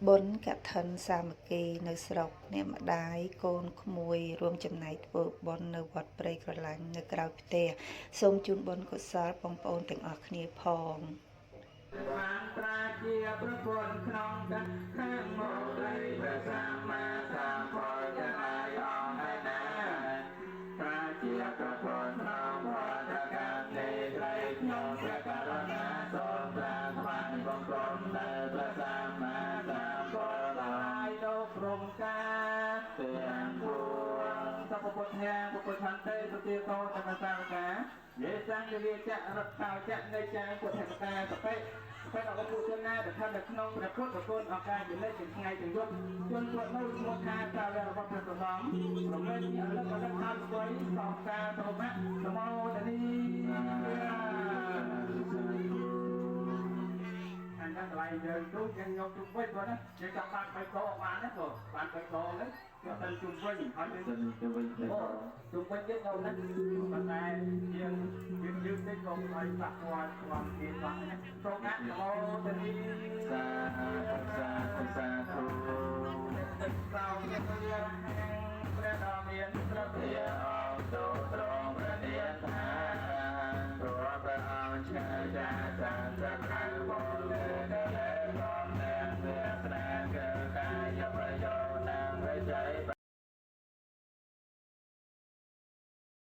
បុណ្យកឋិនសាមគ្គីនៅស្រុកអ្នកម្ដាយកូនក្មួយរួមចំណែកធ្វើបុណ្យនៅវត្តព្រៃក្រឡាញ់នៅក្រោយផ្ទះសូមជូនបុណ្យកុសលបងប្អូនទាំងអស់គ្នាផង បានប្រាជាប្រពន្ធក្នុងកាខាងមកដីព្រះសម្មាសម្ពុទ្ធហើយអង្គឯណាប្រាជាប្រពន្ធក្នុងវត្តកម្មនៃត្រីខ្ញុំព្រះករុណាសូមក្រាបថ្វាយបង្គំដល់ព្រះសម្មាសម្ពុទ្ធហើយលោកព្រមការទាំងពួងសពពុទ្ធាពុទ្ធន្តិសុទាតោតមសាវកាយេសង្ឃវិចៈរដ្ឋោចៈនៃចាងពុទ្ធកតាសតិពេលអពុជនណាដែលស្ថិតនៅក្នុងព្រះពុទ្ធគុណអង្គការជានិច្ចទាំងថ្ងៃទាំងយប់ជនពួកនោះឈ្មោះថាសាវករបស់ព្រះសង្ឃប្រមែនជាអលឹកអលឹកហើយស្វ័យសោកាតមៈសមោទនីអញ្ចឹងកន្លែងយើងទូយើងយកជុំវិញគាត់ណាយើងចង់បាន3ដងបានណាបងបាន3ដងហ្នឹងយកទៅជុំវិញហើយយើង ទៅទៅវិញទៅ អូជុំវិញទៀតទៅណាប៉ុន្តែយើងយើងយឺតតិចក៏ឲ្យបាក់ពាល់ស្វាំទៀតបាក់ណាសូមអនុមោទនី សាធុសាធុសាធុ ទឹកសោព្រះរហង្គព្រះដ៏មានព្រះ ធាអង្គ